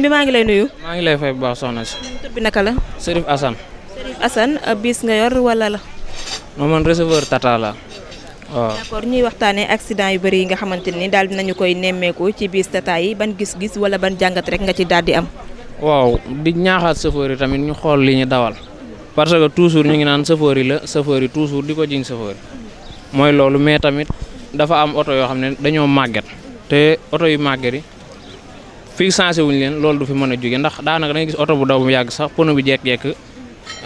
bi maa ngi lay nuyu. maa ngi lay fay bu baax soxna si. tur bi naka la. Serif Assane. Serif Assane bis nga yor wala la. non man receveur Tata la waaw. d'accord ñuy waxtaanee accident yu bëri yi nga xamante ni daal dinañu koy nemmeeku ci bis Tata yi ban gis-gis wala ban jàngat rek nga ci daal di am. waaw di ñaaxaat chauffeur yi tamit ñu xool li ñu dawal parce que toujours ñu ngi naan chauffeur yi la chauffeur yi toujours di ko jiñ chauffeur yi mooy loolu mais tamit dafa am oto yoo xam ne dañoo màgget te oto yu màgget yi fii sensé wuñu leen loolu du fi mën a jóge ndax daanaka da ngay gis oto bu daw bu yàgg sax pono bi jekk-jekk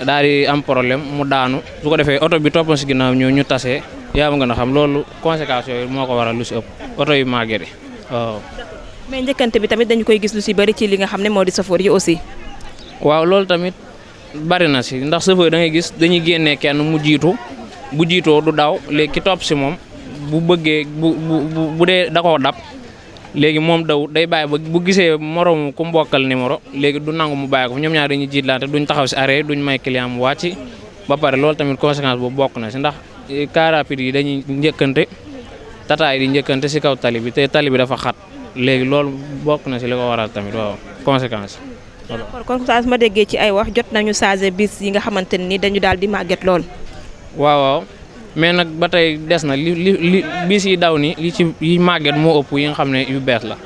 daal di am problème mu daanu su ko defee oto bi topp si ginnaaw ñëw ñu tasee yaa ma gën a xam loolu conséquences yooyu moo ko waral lu si ëpp oto yu màgget yi waaw. mais njëkkante bi tamit dañu koy gis lu si bëri ci li nga xam ne moo di chauffeur yi aussi. waaw loolu tamit bari na si ndax chauffeur da ngay gis dañuy génnee kenn mu jiitu bu jiitoo du daw léegi ki topp si moom bu bëggee bu dee da koo dab léegi moom daw day bàyyi ba bu gisee moroom ku mbokkal numéro léegi du nangu mu bàyyi ko fa ñoom ñaar dañuy jiitlante duñ taxaw si arrêt duñ may client mu wàcc ba pare loolu tamit conséquence boobu bokk na si ndax car rapide yi dañuy njëkkante tata yi di njëkkante si kaw tali bi te tali bi dafa xat léegi loolu bokk na si li ko waral tamit waaw conséquence. kon saa su ma déggee ci ay wax jot nañu changé bis yi nga xamante ni dañu daal di màgget lool. waaw mais nag ba tey des na li bis yi daw ni li ci yi màgget moo ëpp yi nga xam ne yu bees la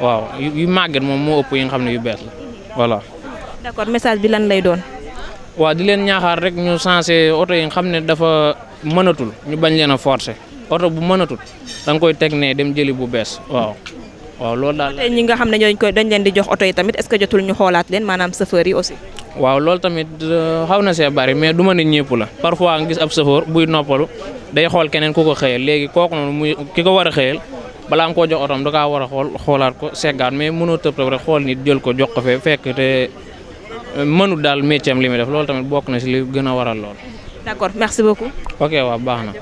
waaw yu màgget moom moo ëpp yi nga xam ne yu bees la voilà. d'accord message bi lan lay doon. waaw di leen ñaaxaar rek ñu changé oto yi nga xam ne dafa mënatul ñu bañ leen a forcer oto bu mënatul da nga koy teg ne dem jëli bu bees waaw. waaw loolu daal tey ñi nga xam ne dañ leen di jox oto yi tamit est-ce que jotul ñu xoolaat leen maanaam chauffeur yi aussi. waaw loolu tamit xaw na see bari mais du ma ne ñëpp la parfois nga gis ab chauffeur buy noppalu day xool keneen ku ko xëyal léegi kooku noonu muy ki ko war a xëyal balaa nga koo jox otoom da kaa war a xoolaat ko seggaat mais mënoo tëb rek xool nit jël ko jox ko fee fekk te mënul daal métier am li muy def loolu tamit bokk na si li gën a waral lool. d'accord merci beaucoup. ok waaw baax na.